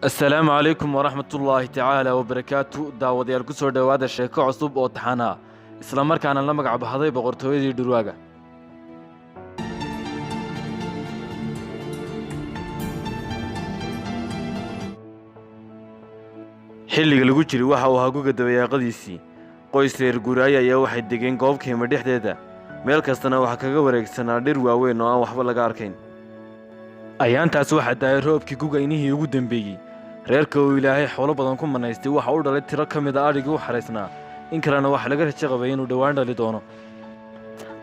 Asalaamu calaykum waraxmatullaahi tacaala wabarakaatu. Daawadayaal, ku soo dhowaada sheeko cusub oo taxanaa, isla markaana la magac baxday Boqortooyadii Dhurwaaga. Xilliga lagu jiray waxa uu ahaa guga dabayaaqadiisii. Qoys reer guuraayo ayaa waxay degeen goob kayma dhexdeeda, meel kastana waxaa kaga wareegsanaa dhir waaweyn oo aan waxba laga arkayn. Ayaantaas waxaa daayay roobkii guga inihii ugu dambeeyey. Reerka uu Ilaahay xoolo badan ku manaystay waxa u dhalay tiro ka mid a adhigii u xaraysnaa, in kalena waxaa laga rajo qabay inuu dhowaan dhali doono.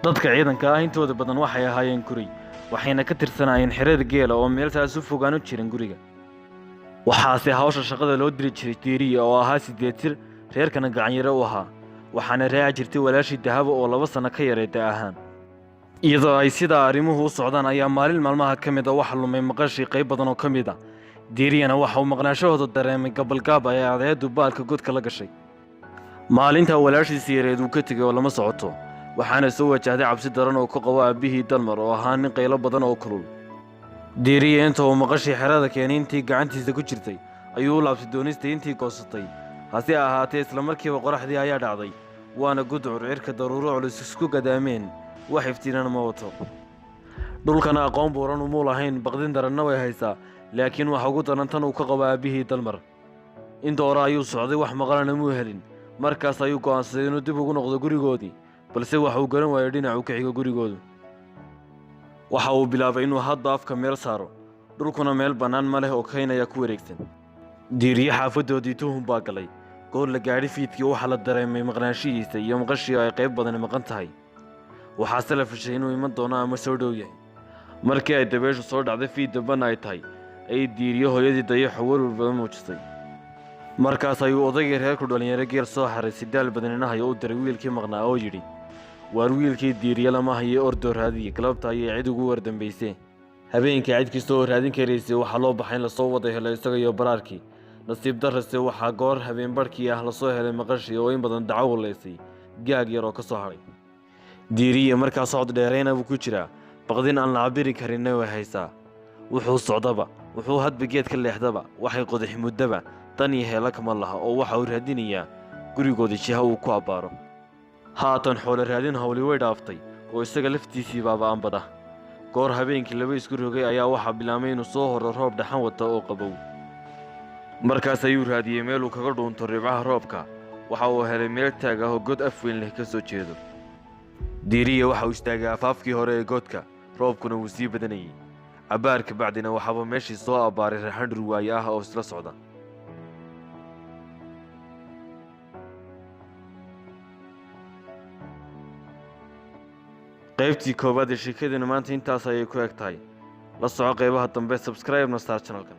Dadka ciidanka ah intooda badan waxay ahaayeen guray, waxayna ka tirsanaayeen xerada geela oo meel taas u fogaan u jiran guriga. Waxaase hawsha shaqada loo diri jiray Diiriya oo ahaa 8 jir, reerkana gacanyaro u ahaa, waxaana raaci jirtay walaashii Dahabo oo 2 sano ka yaray da ahaan. Iyadoo ay sidaa arrimuhu u socdaan ayaa maalin maalmaha ka mid a waxa lumay maqashii qayb badan oo ka mid a. Diiriyana waxa uu maqnaanshahooda dareemay gabalgaab ay cadceeddu baalka godka la gashay. Maalintaa walaashiisii yareed uu ka tegey oo lama socoto, waxaana soo wajahday cabsi daran oo ku qabo aabbihii Dalmar oo ahaa nin qaylo badan oo kulul. Diiriya inta uu maqashii xerada keenay intii gacantiisa ku jirtay ayuu u laabtay doonista intii goosatay. Hase ahaatee isla markiiba qoraxdii ayaa dhacday, waana gudcur cirka daruuro culus isku gadaameen, wax iftiinana ma wato. Dhulkana aqoon buuran umuu lahayn, baqdin daranna way haysaa, laakiin waxa ugu daran tan uu ka qabo aabbihii Dalmar. Inta hore ayuu socday, wax maqalana muu helin. Markaas ayuu go'aansaday inuu dib ugu noqdo gurigoodii, balse waxa uu garan waayey dhinacuu ka xigo gurigoodu. Waxa uu bilaabay inuu hadba afka meel saaro, dhulkuna meel bannaan ma leh oo kayn ayaa ku wareegsan. Diiriye xaafadoodii tuhun baa galay. Goor la gaadhi fiidkii waxaa la dareemay maqnaanshihiisa iyo maqashii ay qayb badani maqan tahay. Waxaase la fishay inuu iman doono ama soo dhow yahay. Markii ay dabeeshu soo dhacday fiid dambana ay tahay, ayay Diiriye hooyadii Dayaxo werwer badan muujisay. Markaas ayuu odaygii reerku dhalinyaro geel soo xaray si daal badaninahayo u diray wiilkii maqnaa oo yidhi: waar wiilkii Diiriye lama hayo, ordoo raadiye, galabta ayay cid ugu wardambaysee. Habeenkii cid kasta oo raadin karaysay waxaa loo baxay in lasoo wada helo isaga iyo baraarkii. Nasiib darrase waxaa goor habeen barhkii ah lasoo helay maqashii oo in badan daco walaysay gaag yar oo ka soo hadhay. Diiriye markaa socod dheerayna buu ku jiraa, baqdin aan la cabiri karinna way haysaa. Wuxuu socdaba, wuxuu hadba geed ka leexdaba, waxay qodax muddaba dan iyo heelo kama laha oo waxa uu raadinayaa gurigooda jiha uu ku abbaaro. Haatan xoolo raadin hawli way dhaaftay oo isaga laftiisii baaba ambada. Goor habeenkii laba isku rogay ayaa waxaa bilaabmay inuu soo horo roob dhaxan wata oo qabow. Markaas ayuu raadiyey meel uu kaga dhuunto ribcaha roobka. Waxa uu helay meel taag ah oo god af weyn leh ka soo jeedo. Diiriye waxa uu istaagay afaafkii hore ee godka, roobkuna wuu sii badanayey. Cabbaar ka bacdina waxaaba meeshii soo abbaaray raxan dhurwaaye ah oo isla socda. Qaybtii koowaad ee sheekadeennu maanta intaas ayay ku eg tahay. La soco qaybaha dambe, subscribe na saar channelkan.